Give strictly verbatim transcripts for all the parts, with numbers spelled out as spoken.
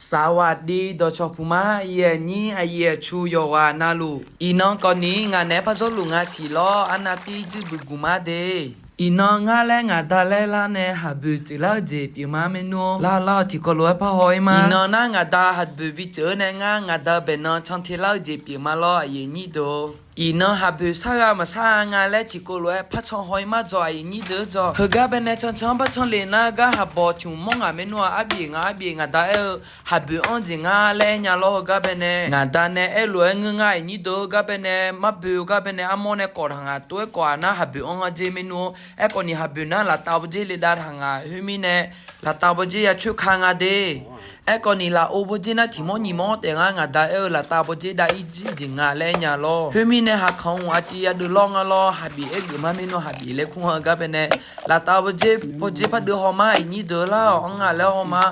Saqwaqdi dawqcawq puq ma, aqyuif aqnyir aqyuif aqtsu yawqghaq navluf. Iqnan kawvni ngaq naeq-aer par jawrluf nga siq lawr, arnav tir dzuir buiq guq ma de. Iqnan ngar laer ngaq da laer lar nae haqboeq tsuif lar-eu jeq pyeuf ma maernmr-or. Lar lar-awq tiqkawv lof-aer par haw-ir ma. Iqnan nar ngaq da haqboeq bi tsuif-eu nae ngar ngaq da baeqnan cantae lar-eu jeq pyeuf ma lawr, aqyuif aqnyir deuq-or. Iqnan haqboeq sar gha maqsar-a nga laer tiqkawv lof-aer par can haw-ir ma dzaw, aqyuif aqnyir deuq-or dzaw. Heugar baenae cancan-anr par canle nar gar haqbawq tiq hmq mawr ngaq maernmr-aq, arbyaf ngaq arbyaf ngaq da aer-eu haqboeq anr jeq nga laer aer nya lawr. Heugar baenae ngaq da nae aerlof-aer ngeur ngar, aqyuif aqnyir deuq-or. Heugar baenae marboe heugar baenae armawr nae kawf taq ngaq tov-aer kawf-aq nar haqboeq anr nga jer maernmr-or. Aerkhawf ni haqboeq nar laftav bawdzer le dav taq ngaq khoermirnae, laftav bawdzer ya coer ka nga de. Aerkhawf ni lafov bawdzer nar tiq mawr nyiq mawr taef ngar ngaq da aer-eu laftav bawdzer dav-ir jir jeq nga laer aer nya lawr. Khoermirnae haqkanq-anr aqciv ya deuvlawr nga lawr, haqbif aer geuf ma maernmr-aq, haqbif laer kur-a. Heugar baenae laftav bawdzer bawdzer par deuv haw ma, aqyuif aqnyir deuq-or. Lar-awq anr nga laer haw ma.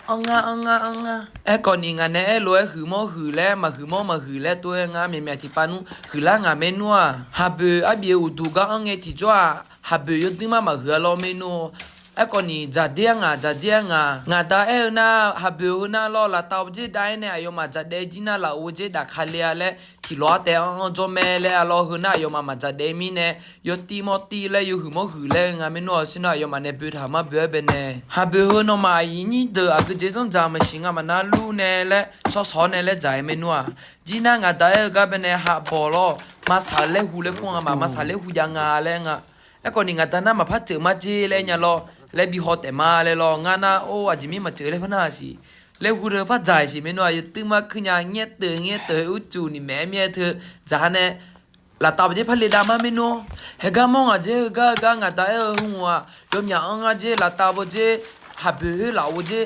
Anr ngar anr ngar anr ngar. Aerkhawf ni ngaq nae aerlof-aer huiq mawr huiq laer maqhuiq mawr maqhuiq laer tov-aer ngar myaqmyaq tiqpav nmr huiqlar ngaq maernmr-aq. Haqboeq arbyaf uqduq gar anr ngae tiqjawr-aq, haqboeq yawduir mar maqhuiq-a lawr maernmr-or. Aerkhawf ni dzaqder-a ngaq dzaqder-a ngaq. Ngaq da aer-eu nar haqboeq heu nar lawr laftav bawdzer dav-aer nae aqyawfmaf dzaqdaev jir nar lafov bawdzer daqka le-a laer tiqlawq-ar taef anr anr jawr mae laer-a lawr. Heu nar aqyawfmaf maqdzaqdaev mirnae yawtiv mawr tiv laer yawhuiq mawr huiq laer nga maernmr-aq. Sir nar aqyawfmaf nae boe taq mar boe-aer baenae haqboeq heu nawmaf aqyuif aqnyir deuq aqgeu jeq zanr dzaq maqsiq nga maqnar lur nae laer shawrshawr nae laer dzaq-aer maernmr-aq. Jir nar ngaq da aer-eu gar baenae haqbawq lawr maqsaq laer hu laer kur-a ma, maqsaq laer hu jav nga laer nga. Aerkhawf ni ngaq da nar maqpar tseuf ma jer laer nya lawr, laer bi haw taef ma laer lawr. Ngar nar or aqjeq mir maqtseuf laer par nar siq. Laer hu deuq par dzaq siq maernmr-aq. Yawduir mar kuir nya ngaer teuq ngaer teuq uqcuq ni maeq-aer mir-aer teu dzaq-a nae laftav bawdzer par le dav ma maernmr-or. Haegar mawr ngaq jer heugar heugar ngaq da aer-eu heu-aq yawmyaq anr ngar jer laftav bawdzer haqboeq khoer lafov bawdzer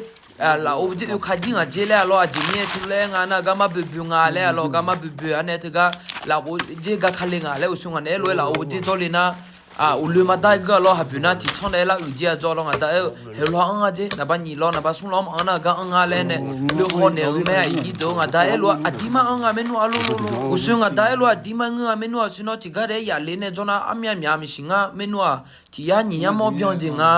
lafov bawdzer oeka jir ngaq jer laer-a lawr. Aqjeq mir-aer teu laer nga nar gar mar boe boe nga laer-a lawr. Gar mar boe boe-a nae teugar lafov bawdzer gar ka le ngaq laer uqshoe ngaq nae aerlof-aer lafov bawdzer dzawr le nar uqloe maqdar geur-a lawr. Haqboeq nar tiqtsanr nae aer lar uiq jir-a dzaw lawr. Ngaq da aer-eu heulof-aer anr ngar jer, naqba nyiq lawr naqba smr lawr maqanr nar gar anr ngar laer nae leu haw naeq-eu mae. Aqyuif aqnyir deuq-or, ngaq da aerlof-aer aqdir mar anr nga maernmr-aq lor lor lor. Uqshoe ngaq da aerlof-aer aqdir mar ngeur nga maernmr-aq. Sir nar tiqgar daef-aer yaf le nae jawr nar armyav myaf maqsiq ngar maernmr-aq. Tiq yar nyiq yar mawr byan jeq nga.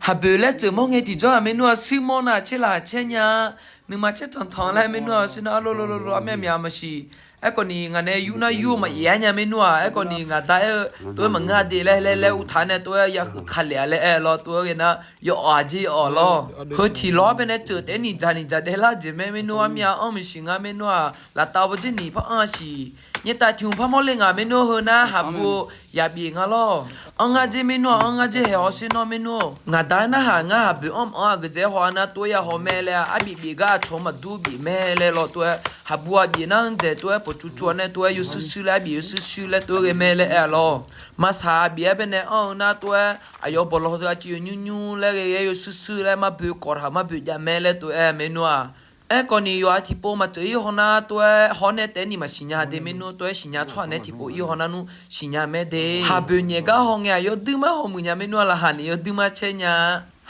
Haqboeq laer tseuf mawr ngae tiqjawr-aq maernmr-aq, sir mawr nar caer laq caer nya-a. Nuima caer tanqtanq laer maernmr-aq. Sir nar lor lor lor lor armyav myaf maqsiq. Aerkhawf ni ngaq nae yur nar yur-eu maqyaef-a nya maernmr-aq. Aerkhawf ni ngaq da aer-eu tov-aer maqngeur-a de laer laer laer uvtaq nae tov-aer ya huiq ka lef-a laer aer lawr. Tov-aer ghae nar yawawq aqjeq yawawq lawr. Heu tiq lawr-ar baenae tseuf taef-aer ni dzaq ni dzaq daef lar jeq mae maernmr armyav anr maqsiq ngar maernmr-aq. Laftav bawdzer ni par anr-a siq. Nyaer tav tiq hmq par mawr le ngaq maernmr heu nar haqbu-eu yabif nga lawr. Anr ngar jer maernmr-aq, anr ngar jer haeq hawsher nawr maernmr-or. Ngaq da aer narhaq ngar haqboeq anr maqanr aqgeujeq-aer haw-a nar tov-aer ya haw mae laer-a. Arbiq bif gar aqcawq-anr maqdur bif mae laer lawr. Tov-aer haqbu-aq bif nar-anr dzaeq tov-aer pawqtsuv tsuv-a nae tov-aer yawshuir shuir laer arbiq yawshuir shuir laer tov-aer ghae mae laer aer-a lawr. Maqsaq bif-aer baenae anr-eu nar tov-aer aqyawf bawqlawq deuq aqcuiv yawnyur nyur laer ghae ghae yawshuir shuir laer mar boe kawv taq mar boe jav mae laer tov-aer maernmr-aq. Aerkhawf ni yawqha tiqpov maqtseuf-ir haw nar tov-aer hawr nae taef-aer ni maqsiq nya de maernmr. Tov-aer siqnya tsawrhaq nae tiqpov-ir haw nar nmr siqnya mae de. Haqboeq nyaef gar haw ngae-aq yawduir mar haw muiq nya maernmr-aq. Laqkhaq ni yawduir mar caer nya.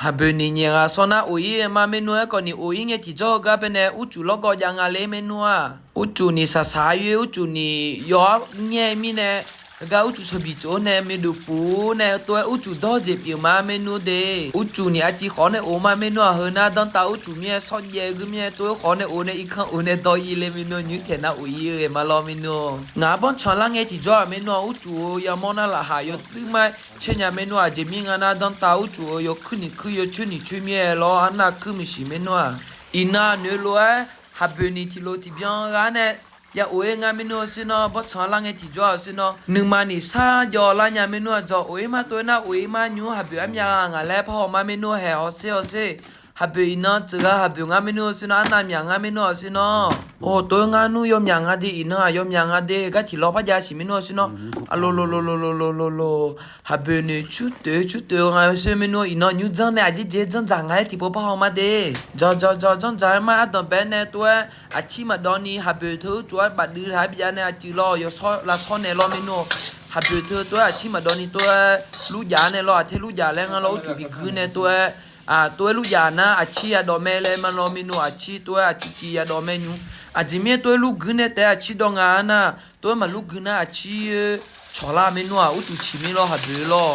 Haqboeq ni nyaef ghaq sawr nar of-ir-eu ma maernmr. Aerkhawf ni of-ir ngae tiqjawr heugar baenae urcuf lawrgawv jav nga ler maernmr-aq. Urcuf ni saqsaq-aer yoer urcuf ni yawf-ar ngae mirnae heugar urcuf shawqbiq tsof-awr nae maeqdov puf-awr nae tov-aer urcuf dawr-eu jeq pyeuf ma maernmr de. Urcuf ni aqciv khawf-awr nae of ma maernmr-aq. Heu nar danrtav urcuf mir-aer shawrjaev geur mir-aer tov-aer khawf-awr nae of nae irkanr of nae dawr-ir le maernmr. Nymr taeq nar of-ir-eu ghae ma lawr maernmr. Ngaq-anr banrtsanq lar ngae tiqjawr-aq maernmr-aq, urcuf-eu yamawr nar laqkhaq yawduir mar caer nya maernmr-aq. Aqjeq mir nga nar danrtav urcuf-eu yawkuir ni kuir yawcoer ni coer mir-aer lawr arnav kuir maqsiq maernmr-aq. Iqnan noeq lof-aer haqboeq ni tiqlof tiqbyan ghaq nae ya of-ir nga maernmr-aq. Sher nawr banrtsanq lar ngae tiqjawr-aq sher nawr nuima ni sar jawv lar nya maernmr-aq. Dzaw of-ir mar tov-aer nar of-ir mar nymr haqboeq armyav gha ngaq laer par haw ma maernmr. Haeq hawsher hawsher. Haqboeq iqnan tsuif gha haqboeq ngar maernmr-aq. Sher nawr arnav myaq ngar maernmr-aq. Sher nawr or tov-aer ngar nmr yawmyaq nga de. Iqnan-aq yawmyaq nga de. Gar tiqlawr par jav siq maernmr-aq. Sher nawr alo lo lo lo lo lo lo lo. Haqboeq noeq cur toeq cur toeq nga sher maernmr. Iqnan nymr janr nae aqjeq jeq janr dzaq nga laer tiqpov par haw ma de. Dzaw dzaw dzaw janr dzaq-aer mar ardanq bae nae tov-aer aqcir maqdawv ni haqboeq teu urcuf-aer bafduiv taq-aer bijav nae aqcuiv lawr yawshawr lavshawr nae lawr maernmr. Haqboeq teu tov-aer aqcir maqdawv ni tov-aer lurjaf nae lawr aqtae lurjaf laer ngar lawr urcuf biguir nae tov-aer tov-aer lurjaf nar aqcir yadawv mae laer ma lawr maernmr. Aqcir tov-aer aqcir civ yadawv mae nymr. Aqjeq mir-aer tov-aer lurguir nae taef-aer aqcir dawv nga-a nar tov-aer maqlurguir nar aqcir cawq lar maernmr-aq. Urcuf ciq mir lawr haqboeq lawr.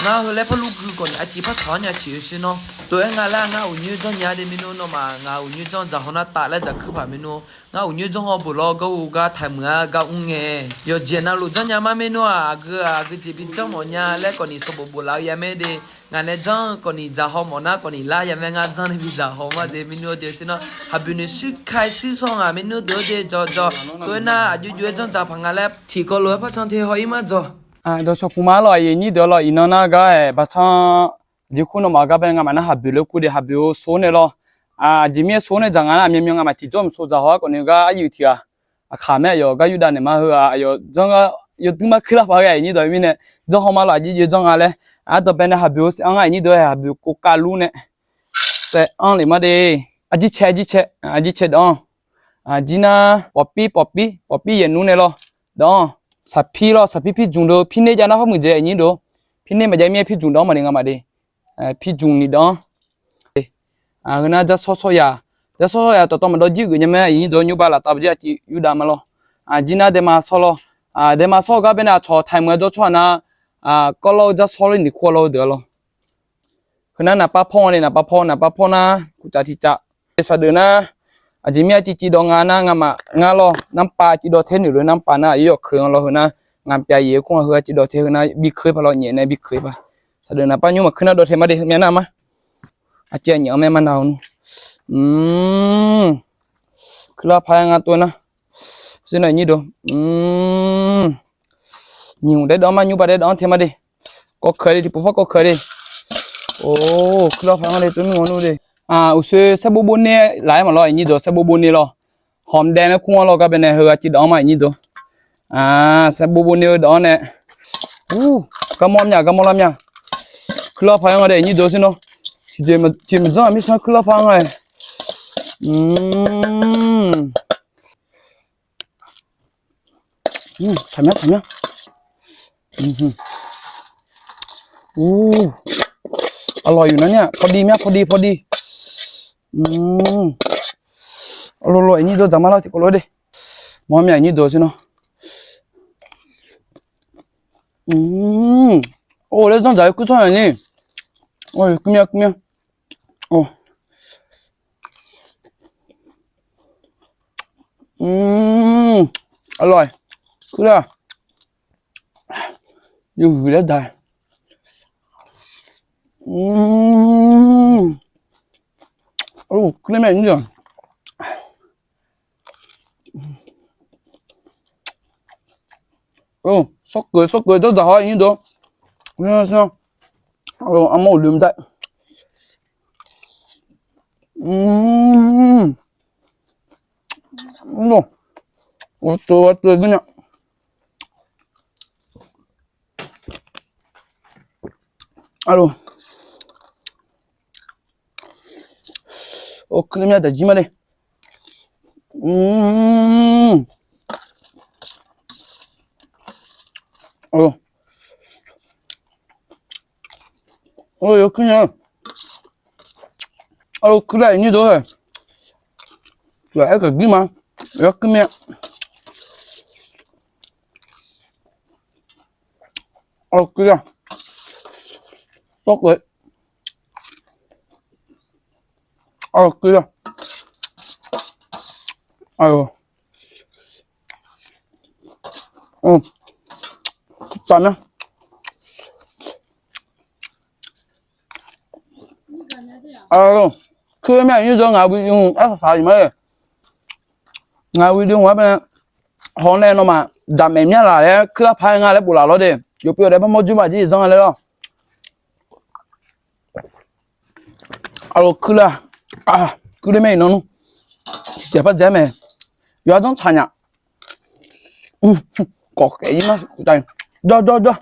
Ngar heu laer par lurguir khawf ni aqcif par tawq-ar nya ciq-eu sher nawr. Tov-aer nga laer ngar uqnyoer janrnya de maernmr, nawmaf ngaq uqnyoer janr dzaq haw nar taf laer dzaq kuir paq maernmr. Ngar uqnyoer janr haw bof lawr, gawr hu gar taqmuiq-a gar mr ngae. Yawqjeq navluf janrnya mar maernmr aq, aqgeu aqgeu jeq bi janr mawf nya laer kawfni sanqbof bof laf-eu ya mae de. Ngaq nae janr-eu kawfni dzaq haw mawf nar kawfni lar ya mae, ngar janr nae bi dzaq haw ma de maernmr de sher nar. Haqboeq noeq shuir ka shuir shawr ngaq maernmr deuq-eu de jawr jawr. Tov-aer nar aqjox jox-aer janr dzaq paq nga laer tiqkawv lof-aer par can te haw-ir mar dzawq. Dawqshawq puq ma lawq, aqyuif nyir deuq lawq, iqnan nar gar-aer baqcan jeq kur nawmaf gar bae ngamaf nar haqboeq lof kur de, haqboeq-eu sov nae lawr. Aqjeq mirnae sov nae dzaq nga nar aqmyanmyan ngamaf tiqjawr mq sov dzaq haw-ar kawfni gar aryiq tiq ghaq. Aqkaq mae aqyawf gar yurdav naeq ma heu-aq, aqyawf janr gar yawduir mar kuir lar paq-aer aqyuif nyir deuq mirnae janr haw ma lawq, aqjeq jox-aer janr nga laer. Aqdawq bae nae haqboeq-eu saev-anr-a aqyuif nyir deuq-aer haqboeq kov kav lur nae saev-anr lef mar de. Arjir cae arjir cae, arjir cae dawq-anr. Aqjir nar pawqpir pawqpir pawqpir yaeq nmr nae lawr. Dawq-anr saqpir lawr, saqpir pirjmq deuq pirner jav nar par muiqdzaeq aqyuif nyir deuq. Pirner maqjav mirnae pirjmq dawq-anr maqle ngamaf de. Pirjmq ni dawq-anr. Heu nar jarsawr sawr yaq, jarsawr sawr yaq tawqtawv maqdawv jir geuf nya mae aqyuif nyir deuq, nymrbav laftav bajir aqciv yurdav ma lawr. Aqjir nar daema sawr lawr. Daema sawr-eu gar bae nae aqcawq taqmuiq-a jawr tsawrhaq nar, kawvlawr-eu jarsawr ler ni kur-a lawr-eu deuq-a lawr. Heu nar naqpav pawr nga le, naqpav pawr, naqpav pawr nar kuqcaf tiqcaf. Saqdeuf nar aqjeq mir-a civ civ dawv nga nar ngamaf ngar lawr, narpav civ dawv tae noeq lof narpav nar aqyawf keuq nga lawr. Heu nar ngaq pyav yaeq-eu kur nga, heu-a civ dawv tae heu nar bi keuq-ir paq lawr, nyaef nae bi keuq-ir paq. Saqdeuf naqpav nymr maqkeuv nar dawv tae ma de, heu myav nar ma. Aqciv aqnyiq-anr mae ma nav-eu nmr. Kuirlar paq-aer nga tov nar. Sher nar nyir deuq. Nyiq hmq daef dawv-anr ma, nymrbav daef dawv-anr tae ma de. Kawv keuq de, tiqpov par kawv keuq de. Or, kuirlar paq-aer nga de, tov mir ngawr nmr de. Uqshoe saer bov bov ner laf-aer maqlawr, aqyuif nyir deuq, saer bov bov ner lawr. Hawq daef nae kur-anr lawr gar bae nae heu-a civ dawv-anr ma aqyuif nyir deuq. Saer bov bov ner-eu dawv-anr nae. Ur, garmawr myav, garmawr lar myav. Kuirlar paq-aer nga de aqyuif nyir deuq sher nar. Tiqjeq maqjanr-aq mirsanr kuirlar paq-aer nga-e. Taqmyanr taqmyanr. Ur, aqlawq yuf nar nya, pawdi myav, pawdi pawdi. Aqlawq lawq aqyuif nyir deuq, dzaq ma lawr tiqkawv lof de. Mawr myav aqyuif nyir deuq sher nar. Or, laer zanr dzaq-eu kuir tsawrhaq ni. Or, kuir myav kuir myav. Aqlawq-iq kuir lar. Yawhuiq laer daq. Kuir ler myav aqyuif nyir deuq. Sawrkeuv sawrkeuv dawr dzaq haw aqyuif nyir deuq. Armawr uqluiq mr dar. Mr, uqtov uqtov gui nya. Aqlawq. Or, kuir ler myav daq jir ma de. Or, yawkuir nya. Aqlawq kuir lar aqyuif nyir deuq-aer. Aer kaq jir ma. Yawkuir myav. Aqlawq kuir lar. Tawrkeuv. Aqlawq kuir lar. Aqlawq. Taf myav. Aqlawq. Kuir myav aqyuif nyir deuq, ngaq video hmq arsaq saq-iq ma-e. Ngaq video hmq-aer bae haw nae nawmaf dzaqmaeq myav laf laer kuir lar paq-aer nga laer bof laf lawr de. Yawpyawv daef par mawr jir ma jir zanr nga laer lawr. Aqlawq kuir lar. Kuir ler myav iqnan nmr. Tiqjeq par dzae-aer mae. Yawqha janr tsaq nya. Kawf khaef-ir ma. Jawr jawr jawr.